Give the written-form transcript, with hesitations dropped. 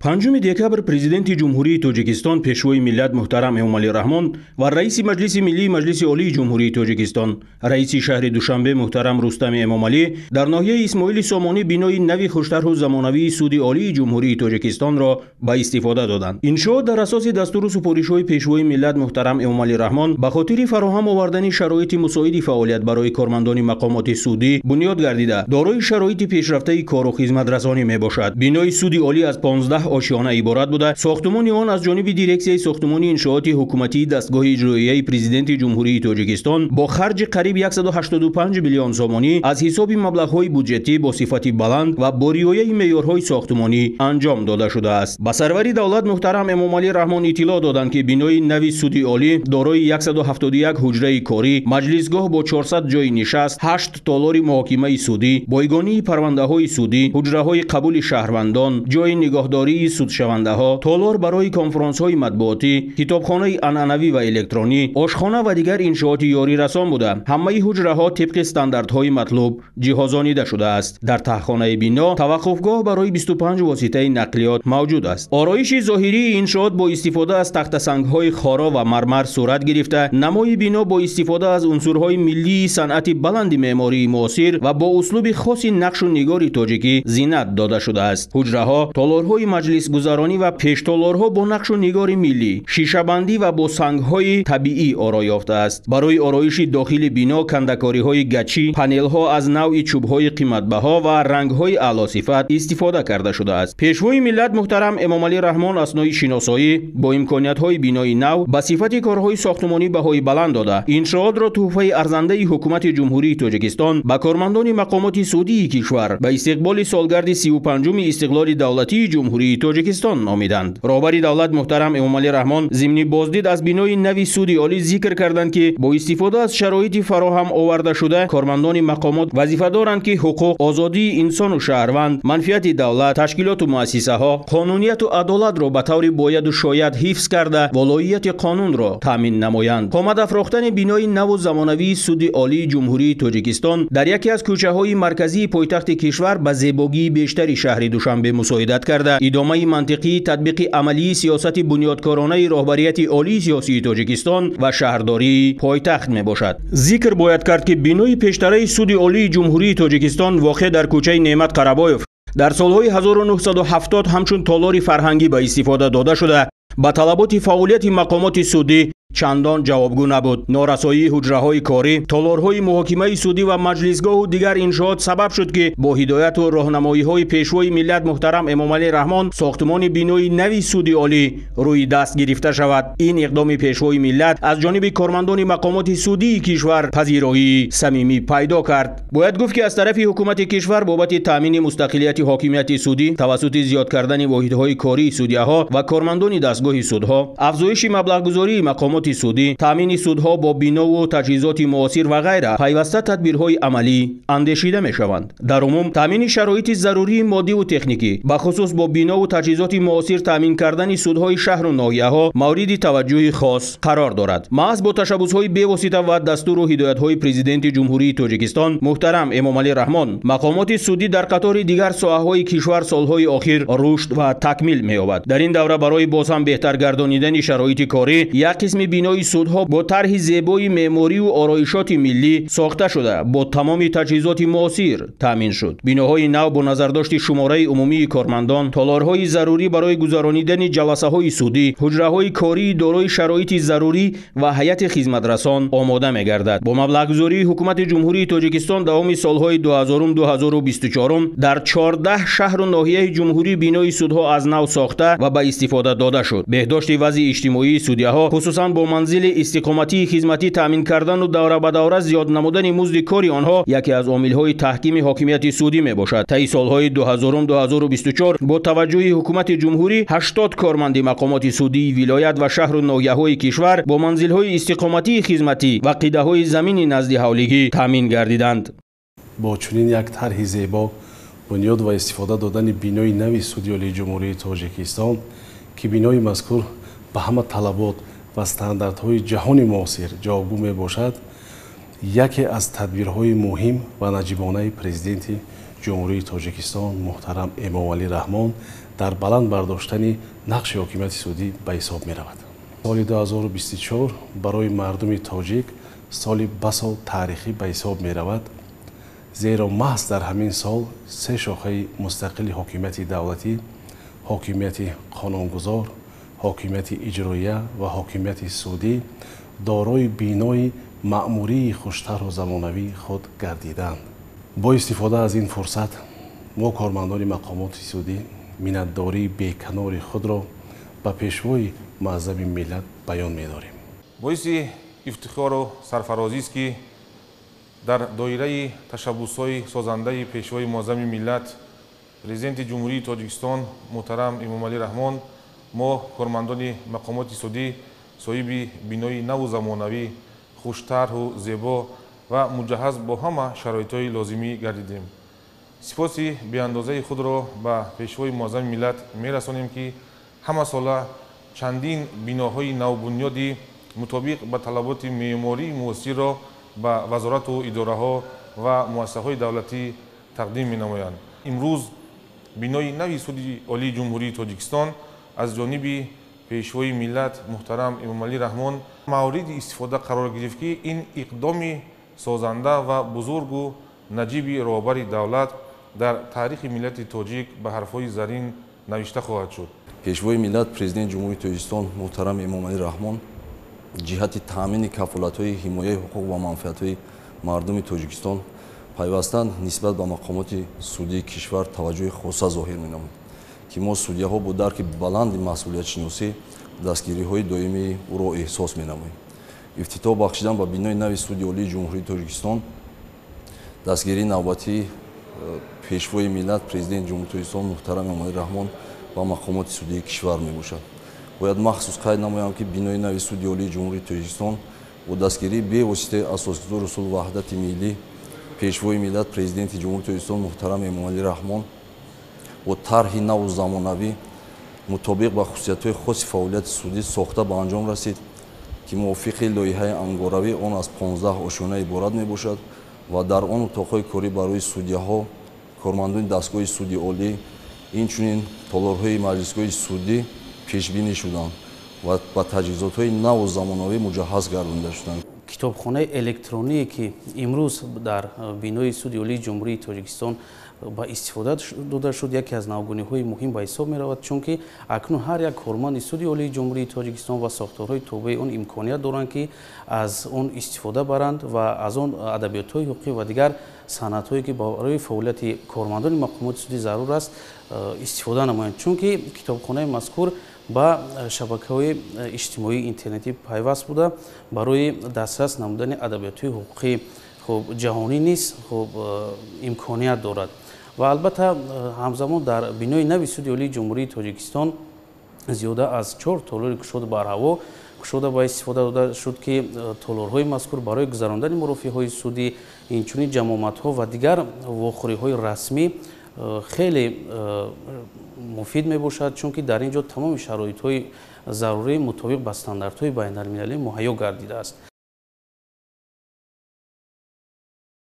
5 декабр Президенти Ҷумҳурии Тоҷикистон, Пешвои миллат муҳтарам Эмомалӣ Раҳмон ва Раиси Маҷлиси Миллии Маҷлиси Олии Ҷумҳурии Тоҷикистон, Раиси шаҳри Душанбе муҳтарам Рустами Эмомалӣ дар ноҳияи Исмоили Сомонӣ бинои нави хуштарҳу замонавии Суди Олии Ҷумҳурии Тоҷикистонро ба истифода доданд. Иншоот дар асоси дастуру супоришҳои Пешвои миллат муҳтарам Эмомалӣ Раҳмон ба хотири фароҳам овардани шароити мусоиди фаъолият барои кормандони мақомоти судӣ бунёд гардида, дорои шароити пешрафтаи кору хизматрасонӣ мебошад. Бинои Суди Олӣ аз 15 ошиёна иборат буда, сохтумони он аз ҷониби дирексияи сохтумони иншооти ҳукуматии дастгоҳи иҷроияи Президенти Ҷумҳурии Тоҷикистон бо харҷи қариб 185 миллион сомонӣ аз ҳисоби маблағҳои буҷетӣ бо сифати баланд ва бо риояи меъёрҳои сохтумонӣ анҷом дода шудааст. Ба сарвари давлат муҳтарам Эмомалӣ Раҳмон иттилоъ доданд, ки бинои нави Суди Олӣ дорои 171 ҳуҷраи корӣ, маҷлисгоҳ бо 400 ҷойи нишаст, 8 толори муҳокимаи судӣ, бойгонии парвандаҳои судӣ, ҳуҷраҳои қабули шаҳрвандон, ҷойи нигоҳдории судшавандаҳо, толор барои конфронсҳои матбуотӣ, китобхонаи анъанавӣ ва электронӣ, ошхона ва дигар иншооти ёрирасон буда, ҳамаи ҳуҷраҳо тибқи стандартҳои матлуб ҷиҳозонида шудааст. Дар таҳхонаи бино таваққуфгоҳ барои 25 воситаи нақлиёт мавҷуд аст. Ороиши зоҳирии иншоот бо истифода аз тахтасангҳои хоро ва мармар сурат гирифта, намои бино бо истифода аз унсурҳои миллии санъати баланди меъмории муосир ва бо услуби хоси нақшу нигори тоҷикӣ зинат дода шудааст. Ҳуҷраҳо, толорҳои маҷлисгузаронӣ ва пештолорҳо бо нақшу нигори миллӣ, шишабандӣ ва бо сангҳои табиӣ оро ёфтааст. Барои ороиши дохили бино кандакориҳои гачӣ, панелҳо аз навъи чӯбҳои қиматбаҳо ва рангҳои аълосифат истифода карда шудааст. Пешвои миллат муҳтарам Эмомалӣ Раҳмон аснои шиносоӣ бо имкониятҳои бинои нав ба сифати корҳои сохтумонӣ баҳои баланд дода, иншоотро тӯҳфаи арзандаи Ҳукумати Ҷумҳурии Тоҷикистон ба кормандони мақомоти судии кишвар ба истиқболи солгарди 35-уми истиқлоли давлатии Ҷумҳурии Тоҷикистон номиданд. Роҳбари давлат муҳтарам Эмомалӣ Раҳмон зимни боздид аз бинои нави Суди Олӣ зикр карданд, ки бо истифода аз шароити фароҳам оварда шуда кормандони мақомот вазифа доранд, ки ҳуқуқ, озодии инсону шаҳрванд, манфиати давлат, ташкилоту муассисаҳо, қонунияту адолатро ба таври бояду шояд ҳифз карда, волоияти қонунро таъмин намоянд. Қомат афрохтани бинои наву замонавии Суди Олии Ҷумҳурии Тоҷикистон дар яке аз кӯчаҳои марказии пойтахти кишвар ба зебогии бештари шаҳри Душанбе мусоидат карда, идомаи мантиқии татбиқи амалии сиёсати бунёдкоронаи роҳбарияти олии сиёсии Тоҷикистон ва шаҳрдории пойтахт мебошад. Зикр бояд кард, ки бинои пештараи Суди Олии Ҷумҳурии Тоҷикистон воқеъ дар кӯчаи Неъмат Қарабоев дар солҳои 1970 ҳамчун толори фарҳангӣ ба истифода дода шуда, ба талаботи фаъолияти мақомоти судӣ чандон ҷавобгӯ набуд. Норасоии ҳуҷраҳои корӣ, толорҳои муҳокимаи судӣ ва маҷлисгоҳу дигар иншоот сабаб шуд, ки бо ҳидояту роҳнамоиҳои Пешвои миллат муҳтарам Эмомалӣ Раҳмон сохтумони бинои нави Суди Олӣ рӯи даст гирифта шавад. Ин иқдоми Пешвои миллат аз ҷониби кормандони мақомоти судии кишвар пазироии самимӣ пайдо кард. Бояд гуфт, ки аз тарафи ҳукумати кишвар бобати таъмини мустақилияти ҳокимияти судӣ тавассути зиёд кардани воҳидҳои кории судяҳо ва кормандони дастгоҳи судҳо, афзоиши маблағгузории мақомоти судӣ, таъмини судҳо бо бинову таҷҳизоти муосир ва ғайра пайваста тадбирҳои амалӣ андешида мешаванд. Дар умум таъмини шароити зарурии моддиву техникӣ, бахусус бо бинову таҷҳизоти муосир таъмин кардани судҳои шаҳру ноҳияҳо мавриди таваҷҷӯҳи хос қарор дорад. Маҳз бо ташаббусҳои бевосита ва дастуру ҳидоятҳои Президенти Ҷумҳурии Тоҷикистон муҳтарам Эмомалӣ Раҳмон мақомоти судӣ дар қатори дигар соҳаҳои кишвар солҳои охир рушд ва такмил меёбад. Дар ин давра барои боз ҳам беҳтар гардонидани шароити корӣ як қисми бинои судҳо бо тарҳи зебои меъморию ороишоти миллӣ сохта шуда, бо тамоми таҷҳизоти муосир таъмин шуд. Биноҳои нав бо назардошти шумораи умумии кормандон, толорҳои зарурӣ барои гузаронидани ҷаласаҳои судӣ, ҳуҷраҳои кории дорои шароити зарурӣ ва ҳайати хизматрасон омода мегардад. Бо маблағгузории Ҳукумати Ҷумҳурии Тоҷикистон давоми солҳои 2000-2024 дар 14 шаҳру ноҳияи ҷумҳурӣ бинои судҳо аз нав сохта ва ба истифода дода шуд. Беҳдошти вазъи иҷтимоии судяҳо, хусусан бо манзили истиқоматии хизматӣ таъмин кардану давра ба давра зиёд намудани музди кори онҳо яке аз омилҳои таҳкими ҳокимияти судӣ мебошад. Таи солҳои 2000-2024 бо таваҷҷӯҳи ҳукумати ҷумҳурӣ 80 корманди мақомоти судии вилоят ва шаҳру ноҳияҳои кишвар бо манзилҳои истиқоматии хизматӣ ва қидаҳои замини назди ҳавлигӣ таъмин гардиданд. Бо чунин як тарҳи зебо бунёд ва истифода додани бинои нави Суди Олии Ҷумҳурии Тоҷикистон, ки бинои мазкур ба ҳама талабот ва стандартҳои ҷаҳони муосир ҷавобгӯ мебошад, яке аз тадбирҳои муҳим ва наҷибонаи Президенти Ҷумҳурии Тоҷикистон муҳтарам Эмомалӣ Раҳмон Дар баланд бардоштани нақши ҳокимияти судӣ ба ҳисоб меравад. Соли 2024 барои мардуми тоҷик соли басо таърихӣ ба ҳисоб меравад, зеро маҳз дар ҳамин сол се шохаи мустақили ҳокимияти давлатӣ: ҳокимияти қонунгузор, ҳокимияти иҷроия ва ҳокимияти судӣ дорои бинои маъмурии хуштарҳу замонавии худ гардиданд. Бо истифода аз ин фурсат мо, кормандони мақомоти судӣ, миннатдории беканори худро ба Пешвои муаззами миллат баён медорем. Боиси ифтихору сарфарозист, ки дар доираи ташаббусҳои созандаи Пешвои муаззами миллат, Президенти Ҷумҳурии Тоҷикистон муҳтарам Эмомалӣ Раҳмон, мо, кормандони мақомоти судӣ, соҳиби бинои наву замонавӣ, хуштарҳу зебо ва муҷаҳҳаз бо ҳама шароитҳои лозимӣ гардидем. Сипоси беандозаи худро ба Пешвои муаззами миллат мерасонем, ки ҳамасола чандин биноҳои навбунёдӣ мутобиқ ба талаботи меъмории муосирро ба вазорату идораҳо ва муассисаҳои давлатӣ тақдим менамоянд. Имрӯз бинои нави Суди Олии Ҷумҳурии Тоҷикистон аз ҷониби Пешвои миллат муҳтарам Эмомалӣ Раҳмон мавриди истифода қарор гирифт, ки ин иқдоми созанда ва бузургу наҷиби роҳбари давлат дар таърихи миллати тоҷик ба ҳарфҳои зарин навишта хоҳад шуд. Пешвои миллат, Президенти Ҷумҳурии Тоҷикистон муҳтарам Эмомалӣ Раҳмон ҷиҳати таъмини кафолатҳои ҳимояи ҳуқуқ ва манфиатҳои мардуми Тоҷикистон пайваста нисбат ба мақомоти судии кишвар таваҷҷӯҳи хоса зоҳир менамуд, ки мо, судяҳо, бо дарки баланди масъулиятшиносӣ дастгириҳои доимии ӯро эҳсос менамоем. Ифтитоҳ бахшидан ба бинои нави Суди Олии Ҷумҳурии Тоҷикистон дастгирии навбатии Пешвои миллат, Президенти Ҷумҳурии Тоҷикистон муҳтарам Эмомалӣ Раҳмон ба мақомоти судии кишвар мебошад. Бояд махсус қайд намоям, ки бинои нави Суди Олии Ҷумҳурии Тоҷикистон бо дастгирии бевоситаи Асосгузори сулҳу ваҳдати миллӣ, Пешвои миллат, Президенти Ҷумҳурии Тоҷикистон муҳтарам Эмомалӣ Раҳмон бо тарҳи наву замонавӣ мутобиқ ба хусусиятҳои хоси фаъолияти судӣ сохта ба анҷом расид, ки мувофиқи лоиҳаи ангоравӣ он аз 15 ошёна иборат мебошад ва дар он утоқҳои корӣ барои судяҳо, кормандони дастгоҳи Суди Олӣ, инчунин толорҳои маҷлисгоҳи судӣ пешбинӣ шуданд ва ба таҷҳизотҳои наву замонавӣ муҷаҳҳаз гардонида шуданд. Китобхонаи электроние, ки имрӯз дар бинои Суди Олии Ҷумҳурии Тоҷикистон ба истифода дода шуд, яке аз навгониҳои муҳим ба ҳисоб меравад, чунки акнун ҳар як корманди Суди Олии Ҷумҳурии Тоҷикистон ва сохторҳои тобеи он имконият доранд, ки аз он истифода баранд ва аз он адабиётҳои ҳуқуқӣ ва дигар санадҳое, ки барои фаъолияти кормандони мақомоти судӣ зарур аст, истифода намоянд, чунки китобхонаи мазкур ба шабакаҳои иҷтимоии интернетӣ пайваст буда, барои дастрас намудани адабиётҳои ҳуқуқӣ, хуб, ҷаҳонӣ низ, хуб, имконият дорад. Ва албатта, ҳамзамон дар бинои нави Суди Олии Ҷумҳурии Тоҷикистон зиёда аз чор толори кушоду барҳаво кушода ба истифода дода шуд, ки толорҳои мазкур барои гузарондани мурофиаҳои судӣ, инчунин ҷамоматҳо ва дигар вохӯриҳои расмӣ хеле муфид мебошад, чунки дар ин ҷо тамоми шароитҳои зарурӣ мутобиқ ба стандартҳои байналмилалӣ муҳайё гардидааст.